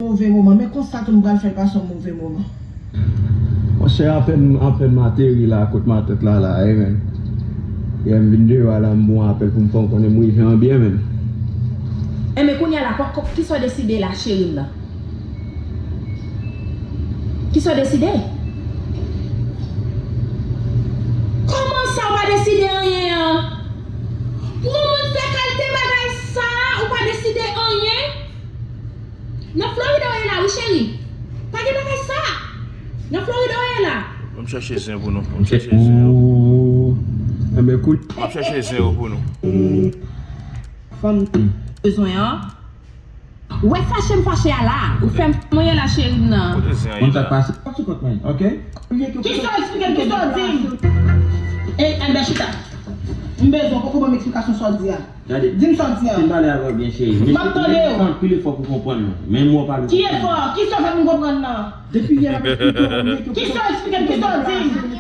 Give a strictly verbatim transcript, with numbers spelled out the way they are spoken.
move moman. Men konsa tou m pral fè l pase yon move moman. Monchè, apèn, apèn m ateri la, kot matant la la, e men. Yè m vin deyò a la, m bon apèl pou m fè w konnen m rive an byen, men. Enben, kounye a la, kisa w deside la, cheri m nan? Kisa w deside? Kòman sa, w pa deside anyen an? Pou yon moun fè kalite bagay sa, ou pa deside anyen? Nan Florida w ye la, wi, cheri. Pa gen bagay sa. Nan Florida w ye la. Ban m chèche zen pou nou. Ban m chèche zen yo. Enben, kout. M ap chèche zen yo pou nou. Fanm bezwen an. Ou wè fache m fache a la. Ou fè m mwen ye la, cheri m nan. Kote zen an Mwen ye sa la? Pase. Pati kont mwen, ok? Kisa w eksplike m, kisa w di m? Ey, Albert, chita. M bezwen w poko ban m eksplikasyon sa w di a. Di m sa w di a. Si m pale avè w byen, cheri. Men M ap tande w. Fè anpil efò pou konprann mwen. Men mwen w pale. Ki efò? Kisa w fè m konprann nan? Depi yè m ap eksplike w. Kisa w eksplike m, kisa w di m?